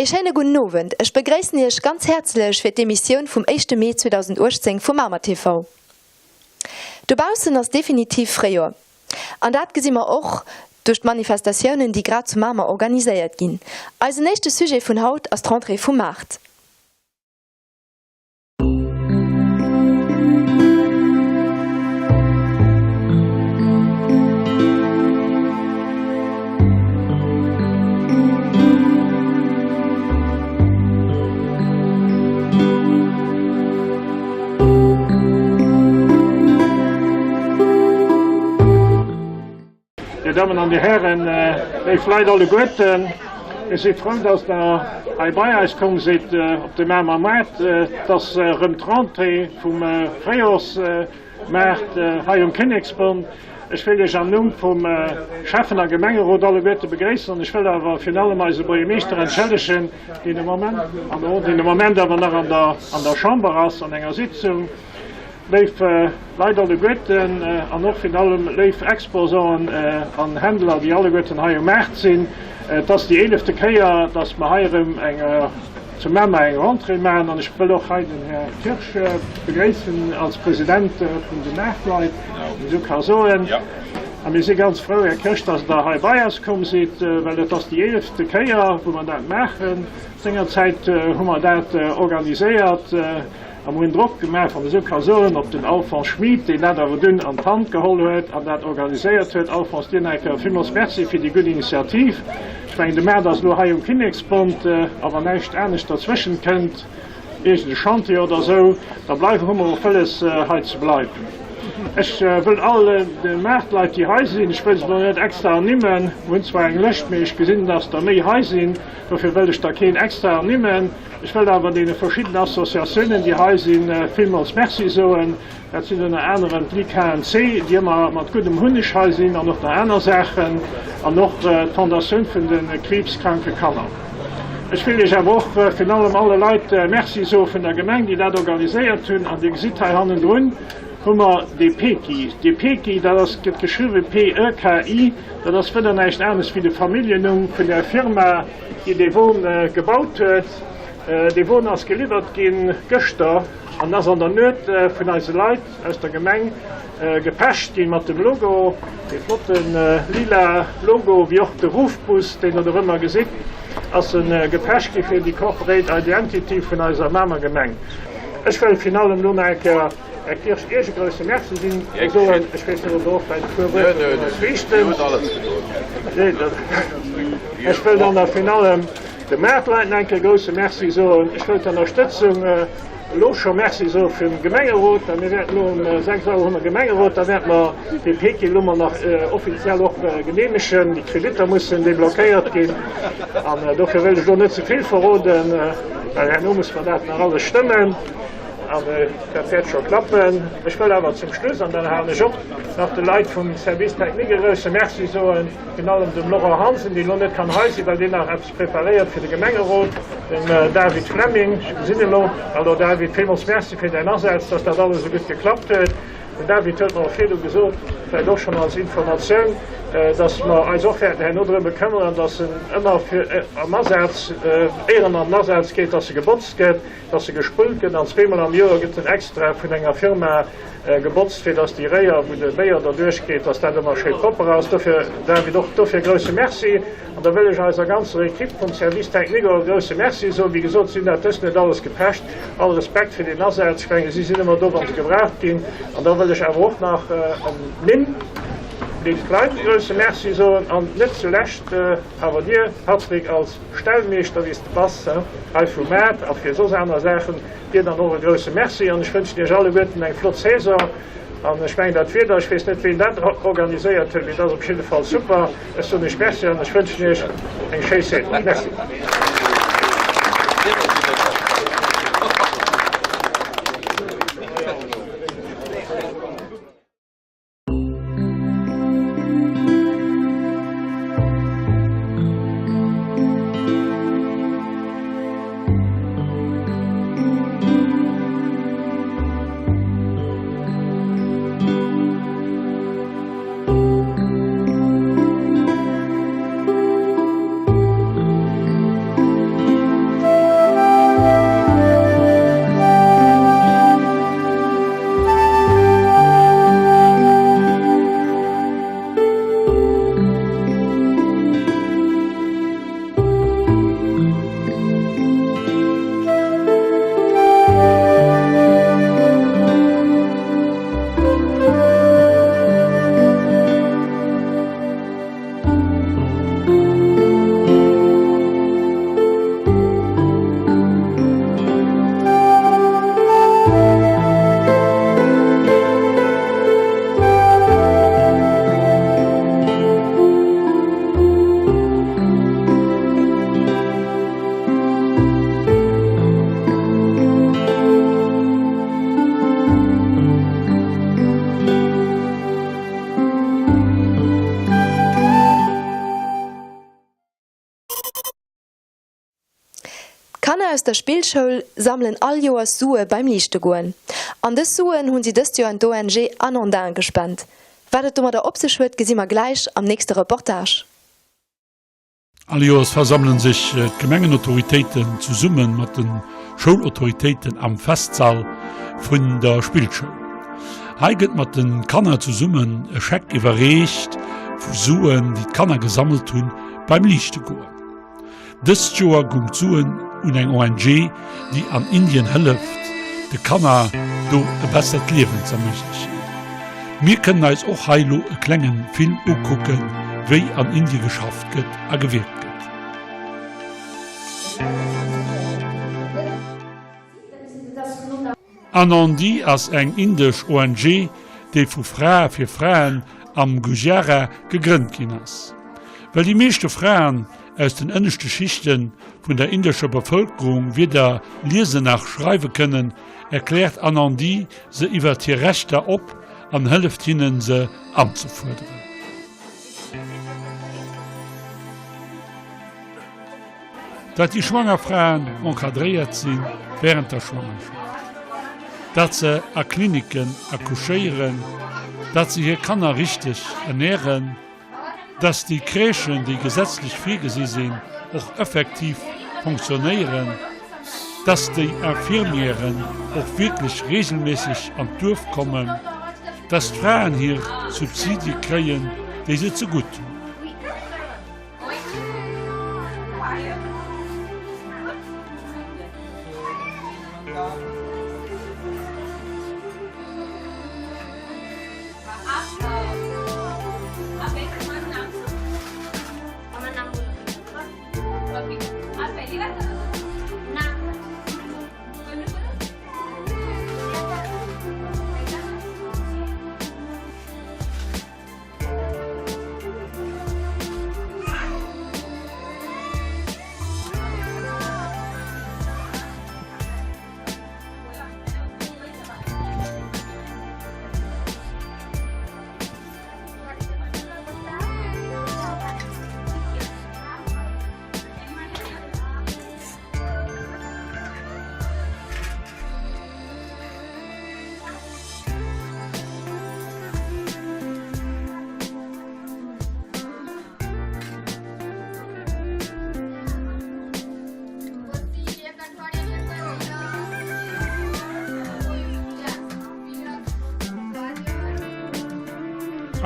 Ee schéine gudden Owend, ech begréissen Iech ganz häerzlech fir d'Emissioun vum éischte Mee 2018 vu Mamer TV. Dobaussen ass definitiv Fréijoer an dat gesi mer och duerch d'Manifestatiounen déi grad zu Mamer organiséiert ginn. Eisen éischte Sujet vun haut ass d'Rentrée vum Maart. Dir Dammen an Dir Hären, léif Leit alleguerten, mir si frou, dass Der hei bei eis komm sidd op de Mamer Maart. Et ass erëm d'Rentrée vum Fréijorsmaart hei um Kinneksbond. Ech wéll Iech am Numm vum Schäffen a Gemengerot alleguerte begréissen an ech wëll awer virun allem eise Buergermeeschter entschëllegen, deen de Moment, deen de Moment awer nach an der, an der Chamber ass an enger Sitzung. Léif Leit alleguerten an och virun allem léif Exposanten an Händler, déi alleguerten hei um Maart sinn. Et ass déi eelefte Kéier, dass mer hei erëm eng zu Mamer eng Rentrée maachen an ech wëll och hei den Här Kirsch begréissen als President vun de Maartleit, wann een esou ka soen. A mir si ganz frou, Här Kirsch, dass Der hei bei eis komm sidd, well et ass déi eelefte Kéier, wou mer dat maachen. Sengerzäit hu mer dat organiséiert. A mer hunn Drock gemaach, wann ech esou ka soen, op den Alphonse Schmid, deen dat awer dunn an d'Hand geholl huet an dat organiséiert huet. Alphonse, dir nach eng Kéier villmools Merci fir déi gutt Initiativ. Ech mengen, de Maart ass elo hei um Kinneksbond, a wann näischt anescht derzwëschent kënnt, iergend e Chantier oder esou, da bleiwen, hu mer och wëlles, hei ze bleiwen. Ech wëll all de Maartleit, déi hei sinn, ech wëll se elo net extra ernimmen, mer hunn zwar eng Lëscht, mee ech gesinn, dass der méi hei sinn, dofir wëll ech der keen extra ernimmen, Ech wëll awer deene verschiddenen Associatiounen, déi hei sinn, villmools Merci soen. Dat sinn ënner anerem d'LIKNC, déi ëmmer mat guddem Hunneg hei sinn an och nach aner Saachen, an och d'Fondatioun vun de kriibskranke Kanner. Ech wëll Iech awer och virun allem alle Leit Merci soe vun der Gemeng, déi dat organiséiert hunn. An Dir gesitt hei hannendrun hu mer de Peki. De Peki, dat ass, gëtt geschriwwen P-E-K-I, dat ass wëder näischt anescht wéi de Familljennumm vun där Firma, déi dee Won gebaut huet. Dee Won ass geliwwert ginn gëschter an ass an der Nuet vun eise Leit aus der Gemeng gepecht ginn mat dem Logo, dee flotte lila Logo, wéi och de Ruffbus, deen der dorëmmer gesitt, ass e gepecht gi fir déi Corporate Identity vun eiser Mamer Gemeng. Ech wëll virun allem elo nach eng Kéier Här Kirsch, Iech e grousse Merci sinn soen. Ech weess net, ob Der och vläicht e puer Wuert wëllt un eis riichten. Ech wëll dann da virun allem de Maartleit nach eng Kéier e grousse Merci soen. Ech wëll d'Ënnerstëtzung elo scho Merci soe vum Gemengerot, well mir wäerten elo um 6 Auer hu mer Gemengerot, da wäerte mer dee Péki elo mol nach offiziell och geneemegen. Déi Kreditter mussen deblockéiert ginn an dofir wëll ech elo net ze vill verroden, well herno muss mer dat nach alles stëmmen. An dat wäert scho klappen. Ech wëll awer zum Schluss, an dann halen ech op, nach de Leit vum Service technique e grousse Merci soen, virun allem dem Laurent Hansen, deen elo net kann hei sinn, well deen nach eppes preparéiert fir de Gemengerot, dem David Fleming, ech gesinn en elo. Hallo David, villmools Merci fir däin Asaz, dass dat alles esou gutt geklappt huet. Den David huet mer och virdu gesot, vläicht och schonn als Informatioun, dass mer eis och wäerten herno drëm bekëmmeren, dass en ëmmer fir am Asaz, éier en an den Asaz geet, dass e gebotzt gëtt. dass e gespullt gëtt an zweemol am Joer gëtt en extra vun enger Firma gebotzt, fir dass déi Réier, wou de Béier derduerch geet, dass dat ëmmer schéi propper ass. Dofir, David, och dofir e grousse Merci. An da wëll ech eiser ganzer Equipe vum Service technique och e grousse Merci soen. Wéi gesot, si hunn dat dëst net alles gepecht. All Respekt fir deen Asaz. Ech menge si sinn ëmmer do, wa se gebraucht ginn. An da wëll ech awer och nach ernimmen, léif Leit, e grousse Merci soen an net zulescht awer dir, Patrick, als Stellmeeschter wéi s de bass, hei vum Maart a fir soss aner Saachen, dir dann och e grousse Merci an ech wënschen iech alleguerten eng flott Saison an ech mengen dat Wieder, ech weess net ween dat organiséiert huet, mee et ass op jidde Fall super. Ech soen iech Merci an ech wënschen iech eng schéi Saison. Merci. D'Kanner aus der Spillschoul sammelen all Joers Sue beim Liichtegoen. An dës Suen hunn si dëst Joer un d'ONG Anandin gespent. Wat et domadder op sech huet, gesi mer gläich am nächste Reportage. All Joers versammelen sech d'Gemengenautoritéiten zesumme mat de Schoulautoritéiten am Festsall vun der Spillschoul. Hei gëtt mat de Kanner zesummen e Scheck iwwerreecht vu Suen, déi d'Kanner gesammelt hunn beim Liichtegoen. Dëst Joer goung d'Suen un eng ONG, déi an Indien hëlleft, de Kanner do e bessert Liewen z'erméiglechen. Mir kënnen eis och hei lo e klenge Film ukucken, wéi an Indie geschafft gëtt a gewierkt gëtt. Anandi ass eng indesch ONG, déi vu Frae fir Fraen am Gujarat gegrënnt ginn ass. Well déi meeschte Fraen aus den ënneschte Schichte vun der indescher Bevëlkerung weder liesen nach schreiwe kënnen, erkläert Anandi se iwwert hir Rechter op an hëlleft hinnen se anzefuerderen. Datt déi schwanger Fraen encadréiert si wärend der Schwangerschaft, datt se a Klinicken accouchéieren, datt se hir Kanner richteg ernären, datt déi Crèchen, déi gesetzlech virgesi sinn, och effektiv fonctionnéieren, datt déi Infirmièren och wierklech regelméisseg an d'Duerf kommen, datt d'Fraen hir Subsidie kréien, déi se zegutt hunn.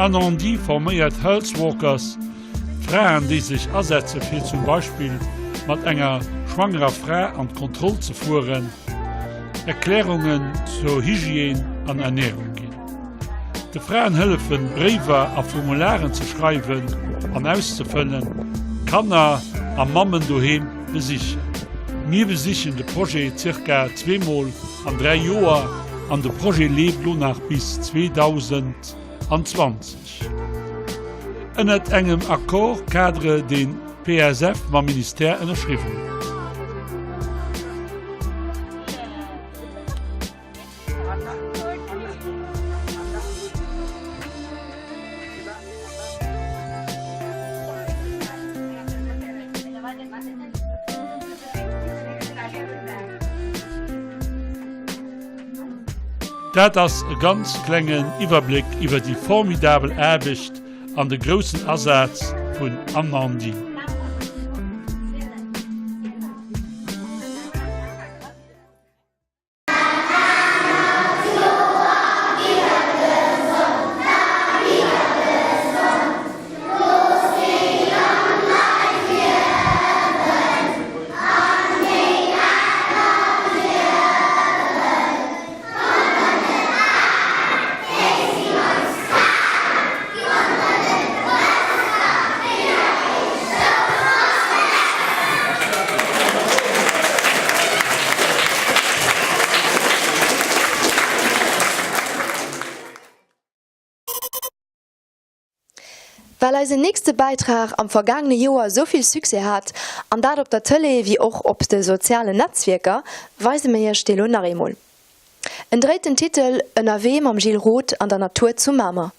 Anandi forméiert Health Walkers, Fraen, déi sech asetze fir zum Beispill mat enger schwangerer Fra an d'Kontroll ze fueren, Erklärungen zur Hygiène an Ernärung ginn. De Fraen hëllefen, Bréiwer a Formularen ze schreiwen an auszefëllen, Kanner a Mammen doheem besichen. Mir besichen de Projet zirka zweemol an 3 Joer an de Projet leeft lo nach bis 2020. Ënnert engem Accord-cadre, deen d'PSF mam Ministère ënnerschriwwen huet. Dat ass e ganz klengen Iwwerbléck iwwer déi formidabel Aarbecht an de groussen Asaz vun Anandi. Well eisen nächste Bäitrag am vergaangene Joer esou vill Succès hat, an dat op der Tëlee wéi och op de sozialen Netzwierker, weise mir iech dee lo nach eemol. En dréit den Titel Ënnerwee mam Gilles Roth an der Natur zu Mamer.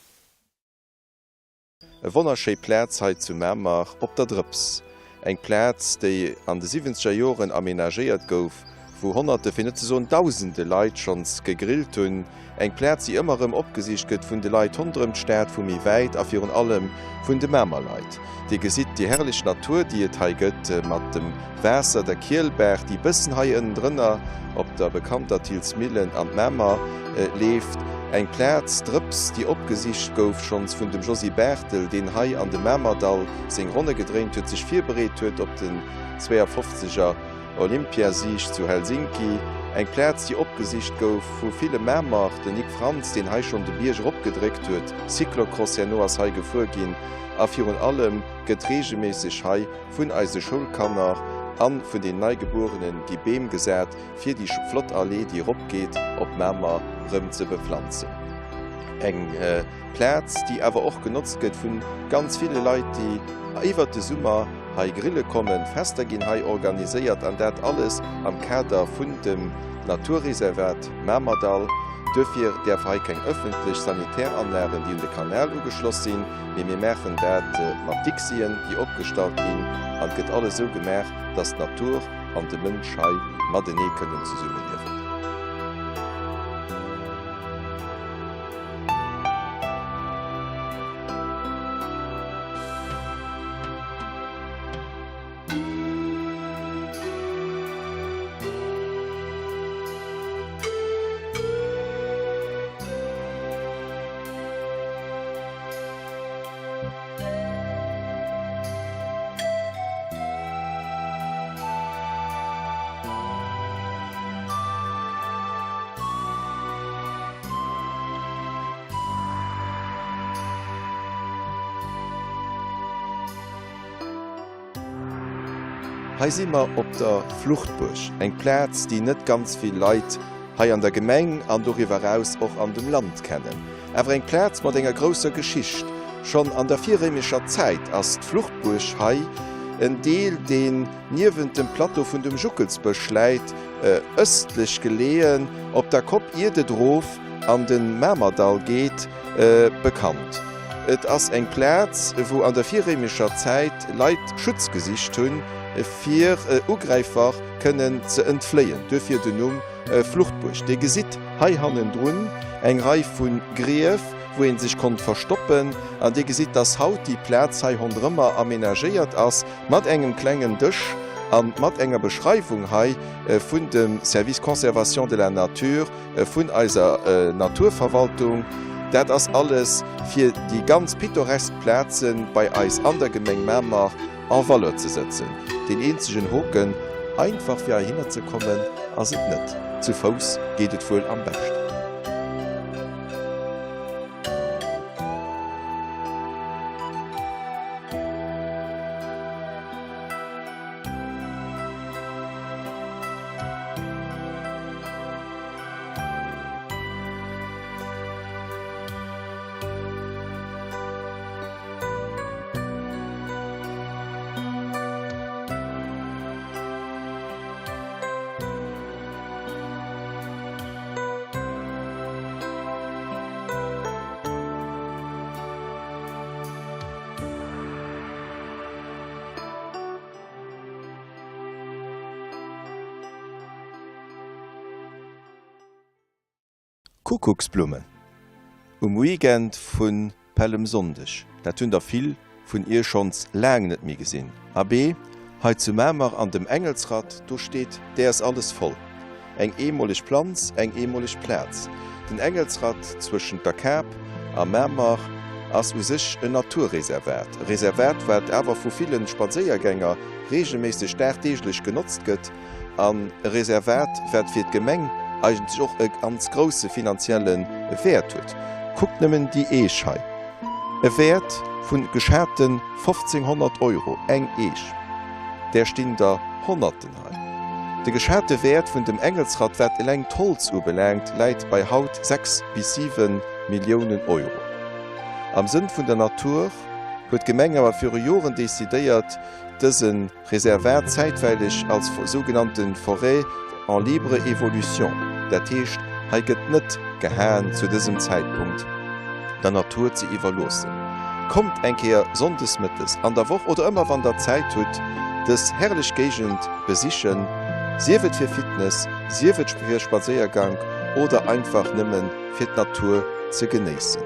E wonnerschéi Plaz hei zu Mamer op der Drëps. Eng Plaz, déi an de siwwenzeger Joren amenagéiert gouf, wou Honnerte, fir net ze soen Dausende Leit schonns gegrillt hunn. Eng Plaz, déi ëmmer erëm opgesicht gëtt vun de Leit ronderëm d'Stad, vu méi wäit a virun allem vun de Mamer Leit. Dir gesitt déi herrlech Natur, déi et hei gëtt, mat dem Waasser, der Kielbaach, déi bëssen hei ënnendrënner op der bekannter Thillsmillen an d'Mamer leeft. Eng Plaz, Drëps, déi opgesicht gouf schonns vun dem Josy Barthel, deen hei an dem Mamerdall seng Ronne gedréint huet, sech virbereet huet op den 52 er Olympiasieg zu Helsinki, eng Plaz déi opgesicht gouf vu ville Mamer, den Nic Frantz deen hei schonn de Bierg erop gedréckt huet, Cyclocross herno ass hei gefuer ginn a virun allem gëtt reegelméisseg hei vun eise Schoulkanner a vun den Neigebuerenen gi Beem gesat fir déi flott Allee déi erop geet op Mamer rëm ze beplanzen. Eng Plaz déi awer och genotzt gëtt vun ganz ville Leit déi iwwert de Summer hei grille kommen. Fester ginn hei organiséiert an dat alles am Kader vun dem Naturreservat Mamerdall. Duerfir däerf hei keng ëffentlech Sanitäranlagen, déi un de Kanal ugeschloss sinn, mee mir maachen dat mat Dixien, déi opgestallt ginn an et gëtt alles esou gemaach, dass d'Natur an de Mënsch hei matenee kënnen zesummeliewen. Hei si mer op der Fluchtbuerg, eng Plaz, déi net ganz vill Leit hei an der Gemeng an doriwwer eraus och an dem Land kennen. Awer eng Plaz mat enger grousser Geschicht. Schonn an der virréimescher Zäit ass d'Fluchtbuerg hei, en Deel deen niewent dem Plateau vun dem Juckelsbësch läit, ëstlech geleeën, op der Kopp iert et erof an de Mamerdall geet, bekannt. Et ass eng Plaz, wou an der virréimescher Zäit Leit Schutz gesicht hunn, fir Ugräifer kënnen ze entfléien, duerfir den Numm Fluchtbuerg. Dir gesitt hei hannendrun eng Rei vu Grief, wou ee sech konnt verstoppen. An Dir gesitt, dass haut déi Plaz hei ronderëmmer amenagéiert ass mat engem klengen Dësch a mat enger Beschreiwung hei vun dem Service Conservation de la Nature vun eiser Naturverwaltung. Dat ass alles, fir déi ganz pittoresk Plaze bei eis an der Gemeng Mamer en valeur ze sëtzen. Deen eenzegen Hoken, einfach fir heihinner ze kommen ass et net, zu Fouss geet et wuel am beschten. Kuckucksblummen um Weekend vu Pällemsonndeg, dat hunn der vill vun iech schonns laang net méi gesinn. Abee, hei zu Mamer an dem Engelsratt, do steet däers alles voll. Eng eemoleg Planz, eng eemoleg Plaz. Den Engelsratt zwëschent der Kap a Mamer ass u sech en Naturreservat. E Reservat, wat awer vu ville Spadséiergänger reegelméisseg dagdeeglech genotzt gëtt. An e Reservat, wat fir d'Gemeng eigentlech och e ganz grousse finanzielle Wäert huet. Kuckt nëmmen déi Eech hei, e Wäert vu geschate 1.500 Euro, eng Eech. Där stinn der Honnerten hei. De geschate Wäert vun dem Engelsratt, wat eleng d'Holz ubelaangt, läit bei haut 6 bis 7 Milliounen Euro. Am Sënn vun der Natur huet d'Gemeng awer viru Joren decidéiert, dëse Reservat zäitweileg als sougenannte Forêt en libre évolution, dat heescht, hei gëtt net gehaen, zu dësem Zäitpunkt der Natur ze iwwerloossen. Kommt eng Kéier Sonndes mëttes an der Woch oder ëmmer wann der Zäit hutt, dës herrlech Géigend besichen, sief et fir Fitness, sief et fir Spadséiergank oder einfach nëmmen fir d'Natur ze genéissen.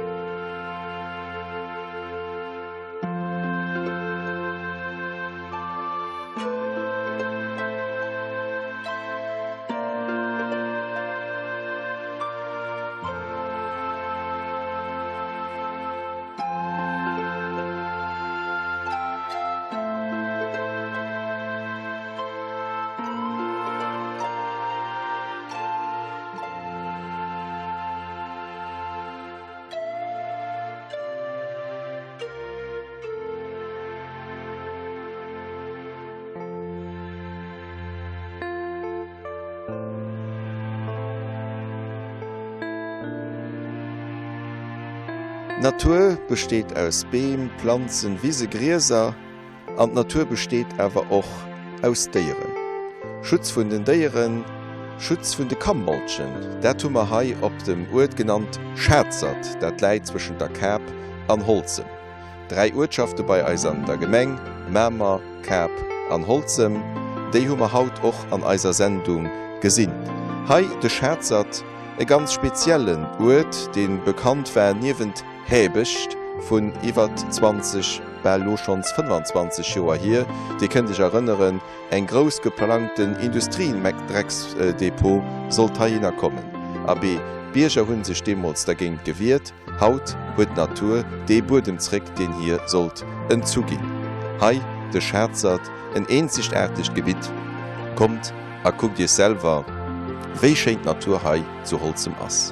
D'Natur besteet aus Beem, Planzen, Wise, Grieser an d'Natur besteet awer och aus Déieren. Schutz vun den Déieren, Schutz vun de Kammolchen, dat hu mer hei op dem Uert genannt Schaatzert, dat läit zwëschent der Kap an Holzem. Dräi Uertschafte bei eis an der Gemeng, Mamer, Kap an Holzem, déi hu mer haut och an eiser Sendung gesinn. Hei de Schaatzert, e ganz speziellen Uert, dee bekannt war niewent Häbecht vun iwwer 20, bal lo schonns 25 Joer hier. Dir kënnt iech erënneren, eng grouss geplangten Industriedrecksdepot sollt heihinner kommen. Abee, d'Bierger hu sech deemools dergéint gewiert. Haut huet d'Natur dee Buedem zréck, deen hir sollt entzu ginn. Hei de Schaatzert, en eenzegaartegt Gebitt. Kommt a kuckt iech selwer, wéi schéin d'Natur hei zu Holzem ass.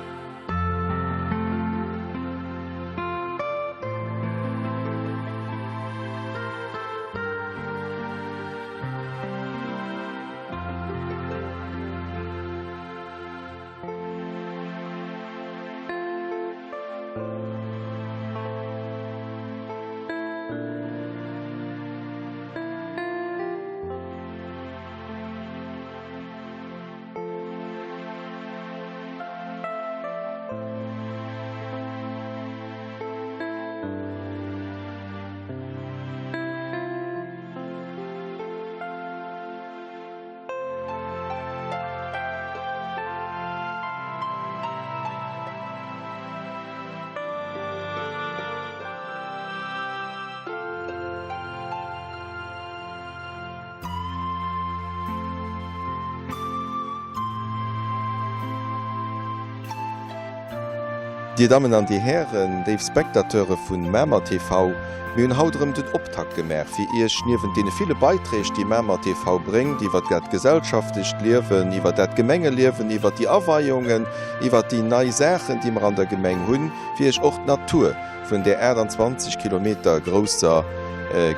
Dir Dammen an Dir Hären, déif Spectateure vu Mamer TV, mir hunn haut erëm den Optakt gemaach, fir Iech niewent deene ville Beiträg, déi Mamer TV bréngt, iwwer dat gesellschaftlecht Liewen, iwwer dat Gemengeliewen, iwwer déi Aweiungen, iwwer déi nei Saachen, déi mer an der Gemeng hunn, fir Iech och d'Natur vun där 28 Kilometer grousser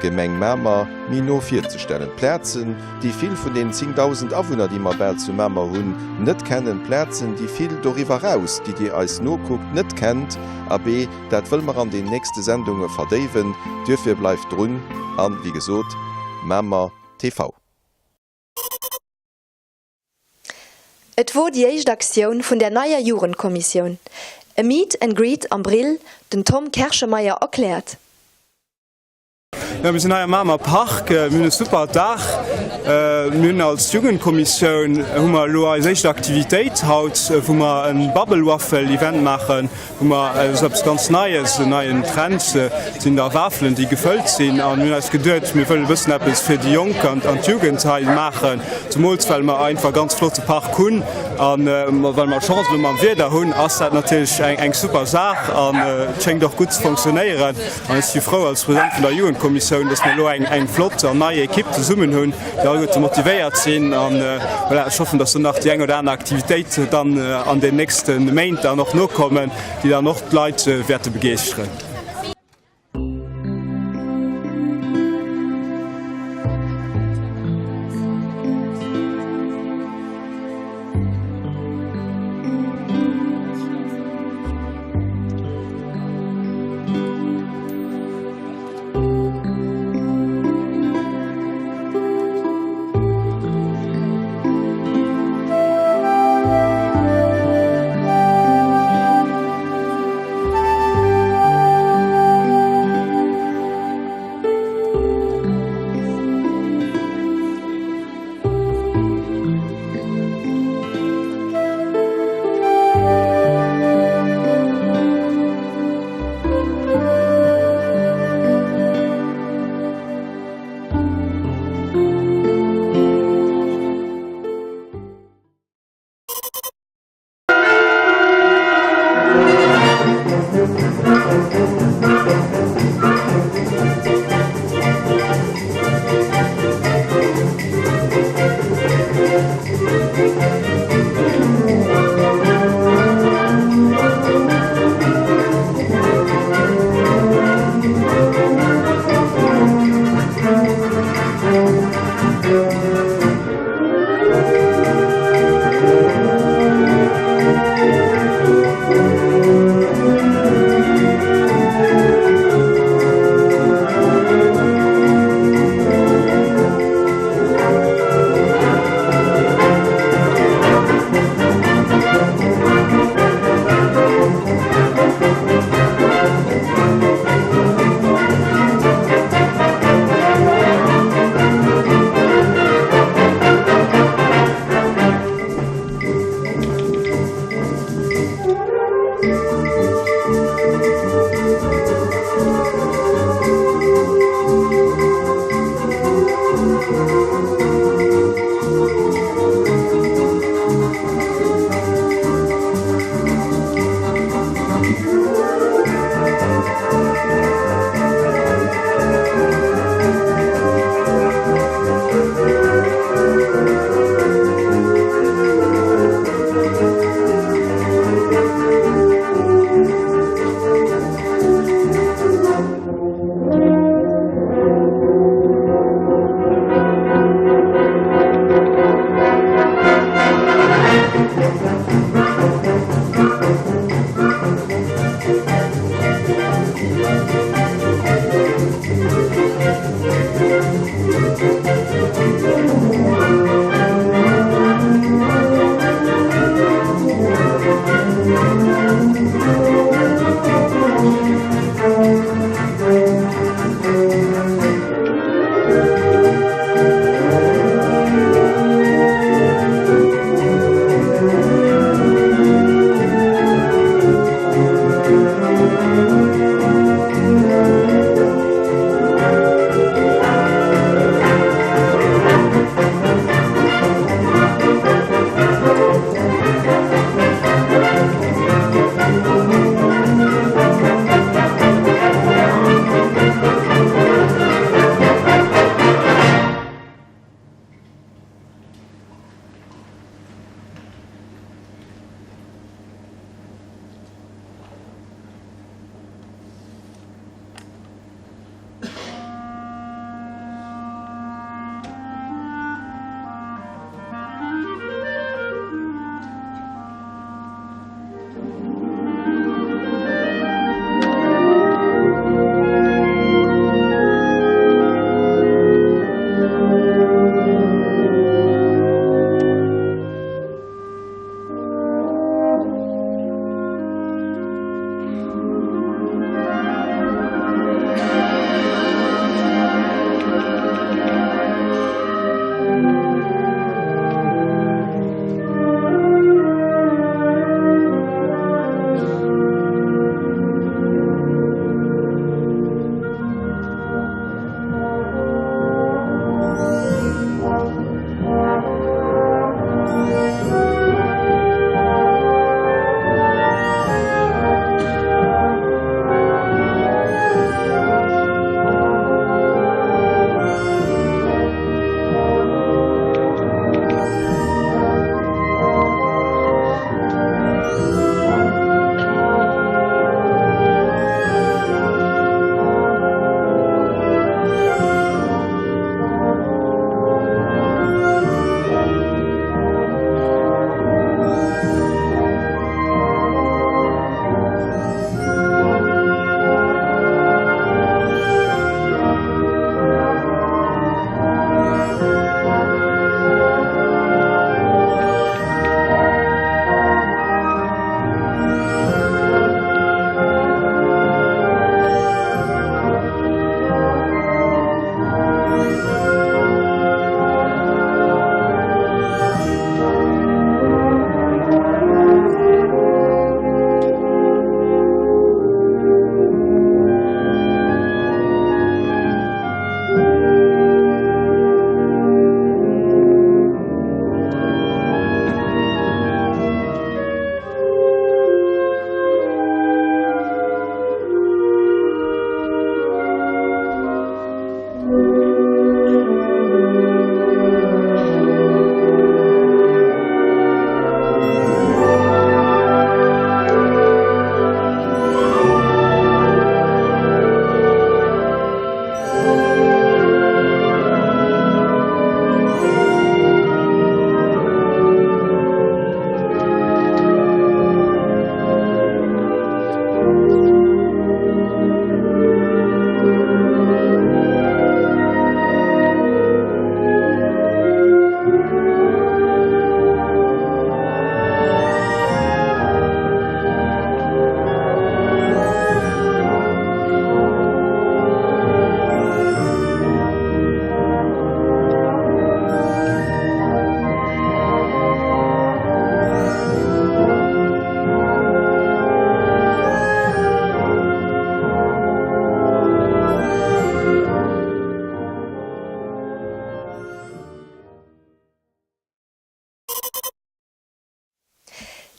Gemeng Mamer méi no virzestellen. Plazen, déi vill vun den 10.000 Awunner, déi mer bal zu Mamer hunn, net kennen. Plazen, déi vill doriwwer raus, déi Dir eis nokuckt, net kennt. Abee, dat wëlle mer an den nächste Sendunge verdéiwen. Duerfir bleift drun an, wéi gesot, Mamer TV. Et wor déi éischt Aktioun vun der neier Jugendkommissioun, e Meet and Greet am Brill, den Tom Kerschemeier erkläert. Jo, mir sinn hei am Mamer Park, mir hunn e super Dag. Mir hunn als Jugendkommissioun hu mer elo eis éischt Aktivitéit haut, wou mer e Bubble Waffle Event maachen. Hu mer esou eppes ganz Neies, en neien Trend, sinn da Wafelen, déi gefëllt sinn. A mir hunn eis geduet, mir wëllen e bëssen eppes fir déi Jonk an d'Jugend hei maachen, zemools well mer einfach e ganz flotte Park hunn. A well mer Chance elo mam Wieder hunn, ass dat natierlech eng super Saach an et schéngt och gutt ze fonctionnéieren. An ech si frou als President vun der Jugendkommissioun, dass mer elo eng flott an nei Ekipp zesummen hunn, déi alleguerte motivéiert sinn. An voilà, ech hoffen, dass do nach déi eng oder aner Aktivitéit dann an den nächste Méint dann och nokommen, déi dann och d'Leit wäerte begeeschteren.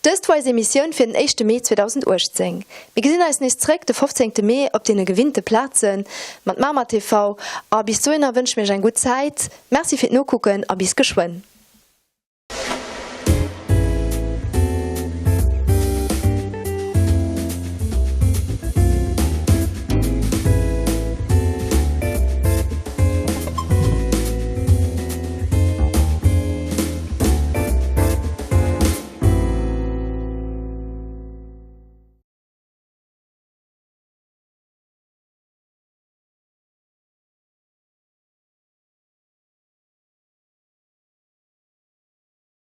Dëst war eis Emissioun fir den éischte Mee 2018. Mir gesinn eis nees zréck de 15 Mee op deene gewinnte Plaze mat Mamer TV a bis dohinner wënsche mir iech eng gutt Zäit. Merci fir d'Nokucken a bis geschwënn.